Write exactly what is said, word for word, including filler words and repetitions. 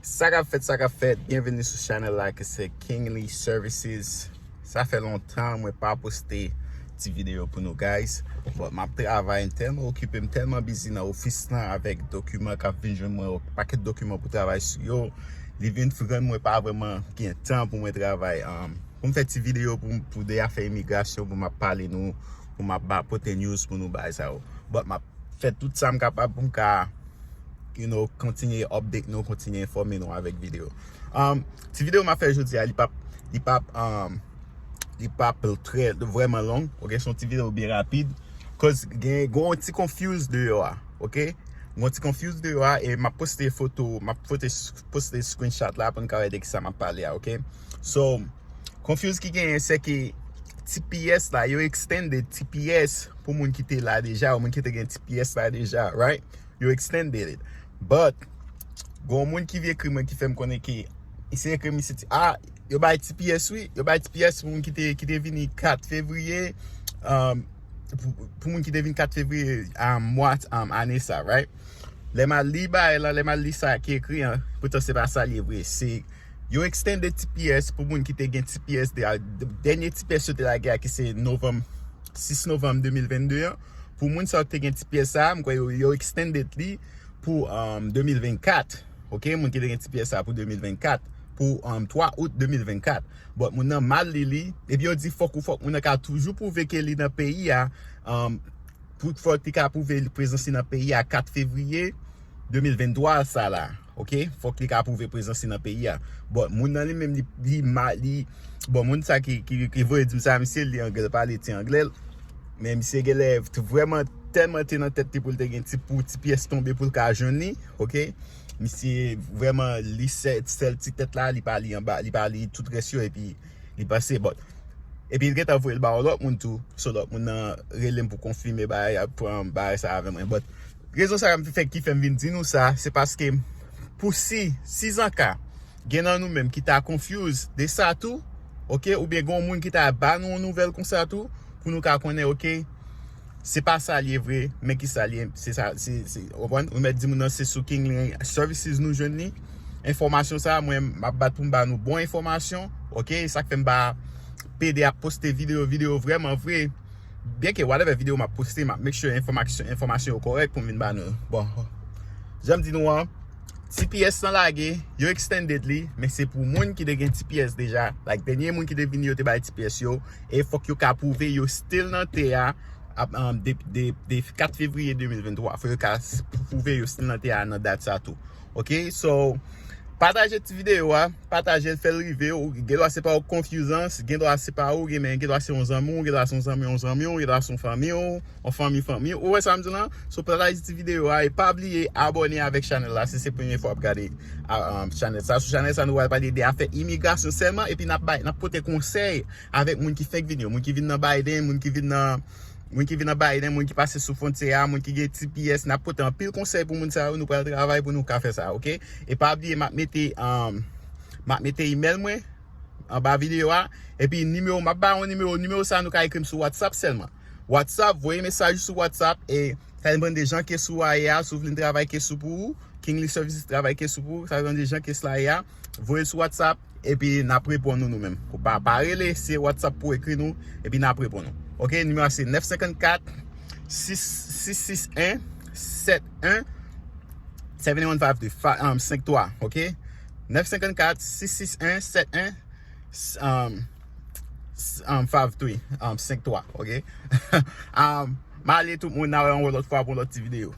Sa k ap fèt, sa k ap fèt, byenveni sou chanèl la ki se Kingly Services. Sa fè lontan mwen pa poste ti videyo pou nou, guys. But m ap travay, m tèlman okipe, m tèlman busy nan ofis lan avèk dokiman k ap vin jwenn mwen, yon pakèt dokiman pou travay sou yo. Li vin rann mwen pa vrèman gen tan pou mwen travay, um, pou m fè ti videyo pou, pou de afè imigrasyon, pou m ap pale nou, pou m ap ba, pote news pou nou, bagay sa yo. But m ap fè tout sa m kapab pou m ka, you know, kontinye update nou, kontinye enfòme nou avèk videyo. Um, ti videyo m ap fè jodi a, li p ap, li p ap, um, li p ap trè, vrèman long, ok? Se yon ti videyo byen rapid. Cause gen, gen yon ti confuse deyò a, ok? Gen yon ti confuse deyò a, e m ap poste foto, m ap pote, poste screenshot la pou n ka wè de ki sa m ap pale a, ok? So, confuse ki genyen, se ke T P S la, yo extended T P S pou moun ki te la deja, ou moun ki te gen T P S la deja, right? Yo extended it. But, gen yon moun ki vin ekri mwen ki fè m konnen ke, misye ekri m, misye di, ah, yo bay T P S wi, yo bay T P S pou moun ki te, ki te vini kat fevriye, um, pou, pou moun ki te vin kat fevriye, um, mwa, um, ane sa, right? Lè m al li bagay la, lè m al li sa ki ekri an, poutan se pa sa l ye vre. Se, yo extended T P S pou moun ki te gen T P S de, dènye T P S yo te lage a ki se novanm, sis novanm de mil vennde an. Pou moun sa yo ki te gen T P S sa, m kwè yo, yo extended li pou, um, de mil vennkat. Ok, moun ki te gen T P S sa pou de mil vennkat, pou, um, twa out de mil vennkat. But moun nan mal li li, epi yo di fòk ou fòk moun nan ka toujou pwouve ke li nan peyi a, um, pou fòk li ka pwouve prezans li nan peyi a kat fevriye de mil venntwa sa la. Ok, fòk li ka pwouve prezans li nan peyi a. But moun nan li menm li, li mal, li, bon, moun sa ki, ki, ki voye di m sa, misye li anglè, pale ti anglè l. Men misye genlè t-, vrèman tèlman te nan tèt li pou l te gen ti, pou T P S tonbe pou l ka jwenn li, ok? Misye vrèman li sèl, sèl ti tèt la, li pa li anba, li pa li tout rès yo, epi li panse, but, epi l gentan voye l ba yon lòt moun tou, so lòt moun nan rele m pou konfime bagay, pou, um, bagay sa avè mwen. But, rezon sa ki fè, ki fè m vin di nou sa, se paske pou si, si zanka, gen nan nou menm ki ta confuse de sa tou, ok, oubyen gen yon moun ki ta ba nou yon nouvèl konsa tou, pou nou ka konnen, ok, se pa sa l ye vre, men ki sa l ye, se sa, se, se, ou konprann? Ou mèt di moun nan se sou Kingly Services nou jwenn li, enfòmasyon sa, mwen, m ap bat pou m ba nou bon enfòmasyon, ok, sa k fè m pa pede ap poste videyo, videyo vrèman vre, byen ke whatever videyo m ap poste, m ap make sure enfòmasyon, enfòmasyon yo kòrèk pou m vin ba nou. Bon, jan m di nou an, T P S lan lage, yo extended li, men se pou moun ki te gen T P S deja. Like, dènye moun ki te vini, yo te bay T P S yo, e fòk yo ka pwouve yo still nan tè a, ap, um, de, de, de kat fevriye de mil venntwa. Fòk yo ka s-, pwouve yo still nan tè a nan dat sa tou. Ok, so, pataje ti videyo a, pataje l, fè l rive, ou gen dwa se pa ou k confuse an, gen dwa se pa ou, gen, men gen dwa se yon zanmi w, gen dwa se yon zanmi, yon zanmi w, gen dwa se yon fanmi w, yon fanmi, fanmi w. Ou wè sa m di la? So, pataje ti videyo a, e pa bliye abòne avèk chanèl la, si se premye fwa w ap gade, a, a, chanèl sa. Sou chanèl sa, nou pral pale de afè imigrasyon sèlman, epi n ap bay, n ap pote konsèy avèk moun ki fèk vin yo, moun ki vin nan Biden, moun ki vin nan, moun ki vin nan Biden, moun ki pase sou fwontyè a, moun ki gen T P S, n ap pote anpil konsèy pou moun sa yo, nou pral travay pou nou ka fè sa, ok? E pa bliye, m ap mete, um, m ap mete email mwen anba videyo a, epi nimewo, m ap ba yon nimewo, nimewo sa nou ka ekri m sou WhatsApp sèlman. WhatsApp, voye mesaj sou WhatsApp, e sa depann de jan kes ou a ye a, si w vle n travay kes ou pou ou, Kingly Services travay kes ou pou ou, sa depann de jan kes la ye a, voye l sou WhatsApp, epi n ap reponn ou nou menm. Ou pa, pa rele, se WhatsApp pou ekri nou, epi n ap reponn ou. Ok, nimewo a se nèf senkannkat, sis, sis sis en, sèt en, seven one five three, fa-, um, senk twa, ok? Nèf senkannkat, sis sis en, sèt en, s-, um, s-, um, five three, um, senk twa, ok? Um, m ale tout moun, n a wè yon lòt fwa pou yon lòt ti videyo.